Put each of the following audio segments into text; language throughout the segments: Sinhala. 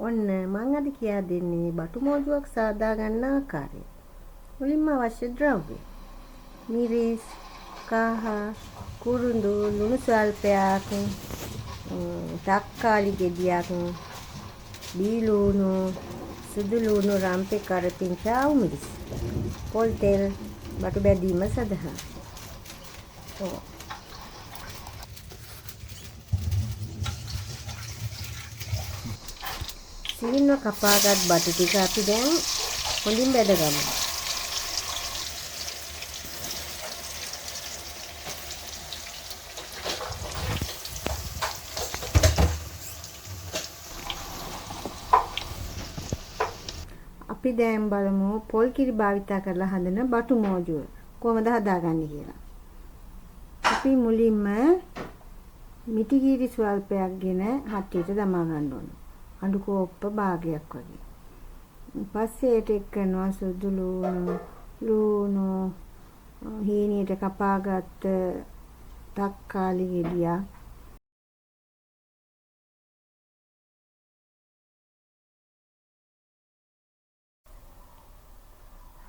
ඔන්න මං අද කියා දෙන්නේ බටු මෝජුවක් සාදා ගන්න ආකාරය. මුලින්ම අවශ්‍ය ද්‍රව්‍ය: මිරිස්, කහ, කුරුඳු, ලුණු ස්වල්පයක්, තක්කාලි ගෙඩියක්, බීලූණු, සුදු ලුණු, රම්පෙ, කරපිංචා, අවු මිරිස්, පොල් තෙල් බටු බැදීම සඳහා. ඔව්. සිහින්ව කපාගත් බටු ටික අපි දැන් හොඳින් බැදගමු. අපි දැන් බලමු පොල් කිරි භාවිතා කරලා හදන බටු මෝජුව කොහොමද හදාගන්නේ කියලා. අපි මුලින්ම මිටි කිරි ස්වල්පයක් ගෙන හට්ටියට දමා ගන්න ඕන. අඬු කෝප්ප භාගයක් වගේ. පස්සේ ඒට එක් කරනවා සුදු ලුණු, ලුණු, හීනියට කපාගත්ත තක්කාලි ගෙඩියක්,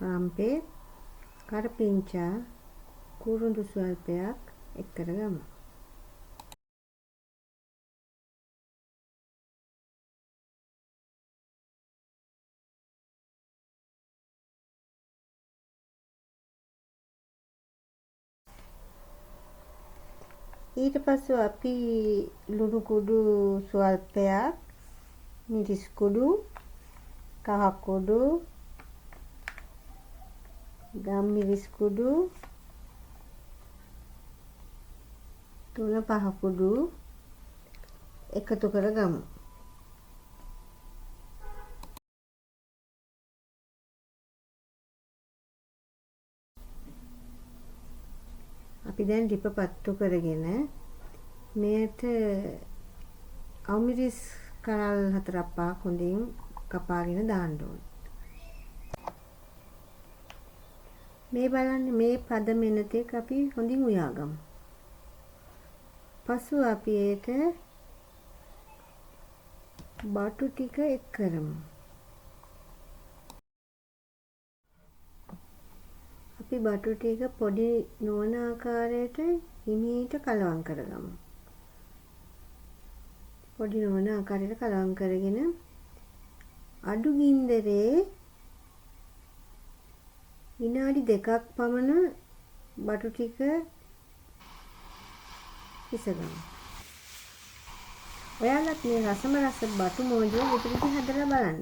රම්පේ, කරපිංචා, කුරුඳු ස්වල්පයක් එක් කරගමු. ඊට පස්ව අපි ලුණු කුඩු ස්වල්පයක්, මිරිස් කුඩු, කහ කුඩු, ගම්මිරිස් කුඩු, 3-5 කුඩු එකතු කරගමු. අපි දැන් ලිප පත්තු කරගෙන මෙයට අවමිරිස් කරල් 4-5ක් හොඳින් කපාගෙන දාන්න ඕන. මේ බලන්න, මේ පදම එන තෙක් අපි හොඳින් උයාගමු. පසුව අපි ඒට බටු ටික එක් කරමු. අපි බටු ටික පොඩි නොවන ආකාරයට හිමීට කලවම් කරගමු. පොඩි නොවන ආකාරයට කලවම් කරගෙන අඩු ගින්දරේ විනාඩි 2ක් පමණ බටු ටික පිසගමු. ඔයාලත් මේ රසම රස බටු මෝජුව ගෙදරදී හදලා බලන්න.